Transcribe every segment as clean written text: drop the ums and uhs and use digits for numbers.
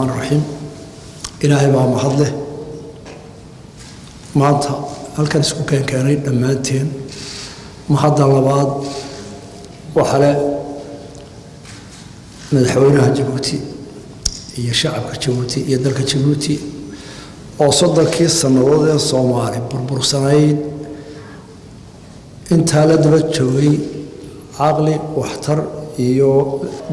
Raxiim. Ilaahay baa mahad leh maanta halkan isku keenkeenay dhammaanteen. Mahadda labaad waxaa le madaxweynaha Jabuuti iyo shacabka Jabuuti iyo dalka Jabuuti oo 30kii sannadood ee Soomaali burbursanayd intaa la daba joogay caqli, waxtar iyo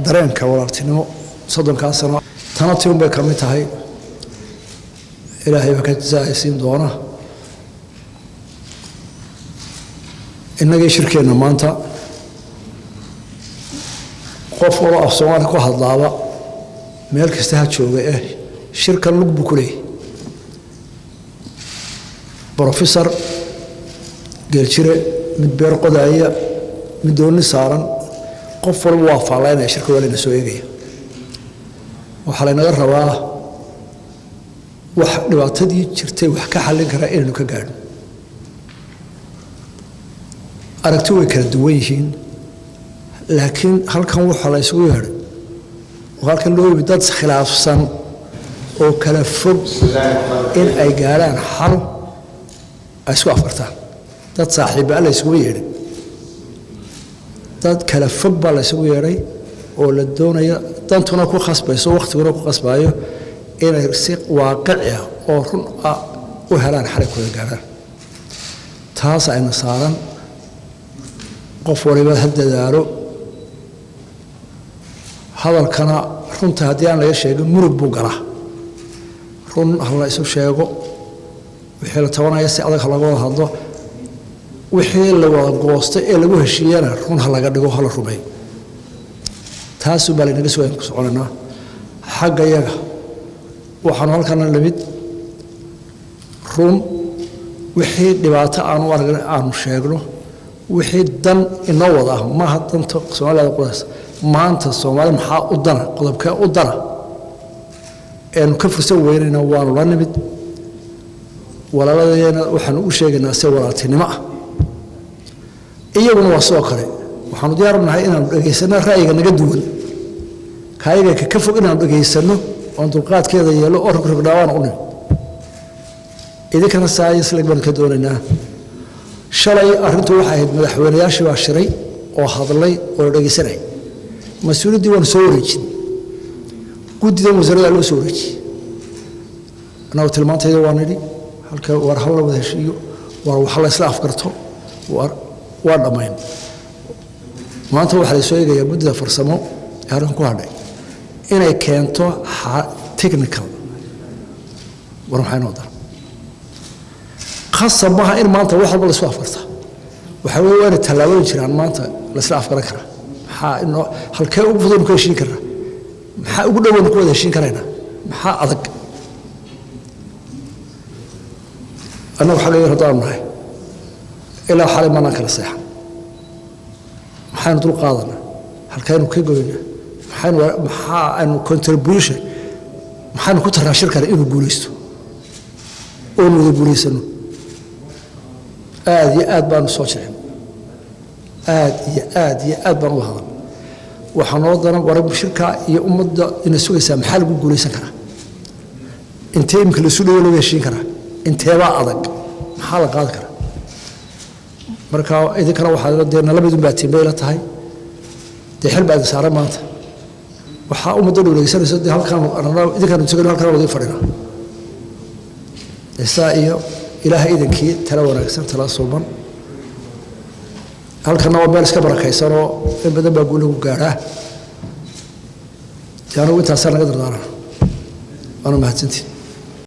dareenka walaaltinimo 30kaa sano. Tana ti un bay ka mid tahay. Ilaahay baa ka jasaaysiin doona. Innagii shirkeenna maanta, qof waloo af Soomaali ku hadlaaba meel kasta ha jooga shirkan lug buu ku leeyahy. Brofesor Geeljire, mid beer qodaaya, mid dooni saaran, qof walba waa faallaynaya. Shirka waa layna soo eegaya. Waxaa laynaga rabaa wax dhibaatadii jirtay wax ka xallin karaa inaynu ka gaadhno. Aragti way kala duwan yihiin, laakiin halkan waxaa la isugu yeedhay oo halkan loo yimi dad khilaafsan oo kala fog in ay gaadhaan xal ay isku afkartaan. Dad saaxiibbaa la isugu yeedhay, dad kala fog baa la isugu yeedhay oo la doonaya, dantuna ku khasbayso, wakhtiguna ku khasbayo, inay si waaqici ah oo run ah u helaan xalay kuwada gaadhaan. Taas ayna saaran. Qof waliba ha dadaalo. Hadalkana runta haddii aan laga sheegin, murug buu galaa. Run ha la isu sheego. Wixii la tabanaya si adag ha laga wada hadlo. Wixii la wada goostay ee lagu heshiiyana run ha laga dhigo, ha la rumeeyo. Taasuu baa laynaga sugayan ku soconaynaa. Xagga yaga waxaanu halkana lamid run wixii dhibaato aanu aragna aanu sheegno, wixii dan inoo wada ah. Maaha danta Soomaalida qodaas maanta. Soomaali maxaa u dana, qodobkee u dana eenu ka fursan weynayna, waanu la nimid. Walaaladeena waxaanu u sheegaynaa si walaaltinimo ah, iyaguna waa sidoo kale. Waxaanu diyaar u nahay inaanu dhegaysano ra'yiga naga duwan, kaayaga ka fog inaanu dhegaysano oon dulqaadkeeda yeelo oo rogrogdhaa waana u nimid. Idinkana saayislag baanu ka doonaynaa. Shalay arrintu waxay ahayd madaxweynayaashii baa shiray oo hadlay oo la dhegaysanayay. Mas-uuliyaddii waanu soo wareejin, guddidan wasaaradda loo soo wareejiyey. Annagu tilmaantayda waa nidhi halka war hal la wada heshiiyo, war wax la isla afgarto, war waa dhammayn. Maanta waxaa la soo eegayaa guddida farsamo ee halkan ku hadhay inay keento technical. War maxay noo daran? Khasab maaha in maanta wax walba la isku afgarta. Waxaa weye waana tallaabooyin jiraan maanta la isla afgaran karaa. Maxaa inoo halkee ugu fududaynu ku heshiin karnaa? Maxaa ugu dhowaynu ku wada heshiin karaynaa? Maxaa adag? Annagu xagga yar haddaanu nahay, ilaa xalay maanaan kala seexan. Maxaynu dul qaadanaa? Halkaynu ka goynaa? Maxaynu, maxaa aynu contribution, maxaynu ku taraashir kara inuu guulaysto oonu wada guulaysano? Aad iyo aad baanu soo jecin, aad iyo aad iyo aad baan uga hadal. Waxaa noo daran war shirka iyo ummadda ina sugaysaa. Maxaa lagu guulaysan karaa? Intee imika laisu dhawo lagu heshiin karaa? Inteebaa adag? Maxaa la qaadi karaa? Marka idinkana waxaa dee nala midun baa timbay la tahay. Dee xil baa idin saaran maanta. Waxaa ummadda dhow dhegeysanaysa. Dee halkaan idinkaanu sugayno, halkaan wadii fadhinaa. Saa iyo Ilaahay idinkii tala wanaagsan, tala suuban. Halkanna waa meel iska barakaysanoo in badan baa guul lagu gaadhaa. Dee anugu intaasaa naga dardaaran. Waana mahadsantiin.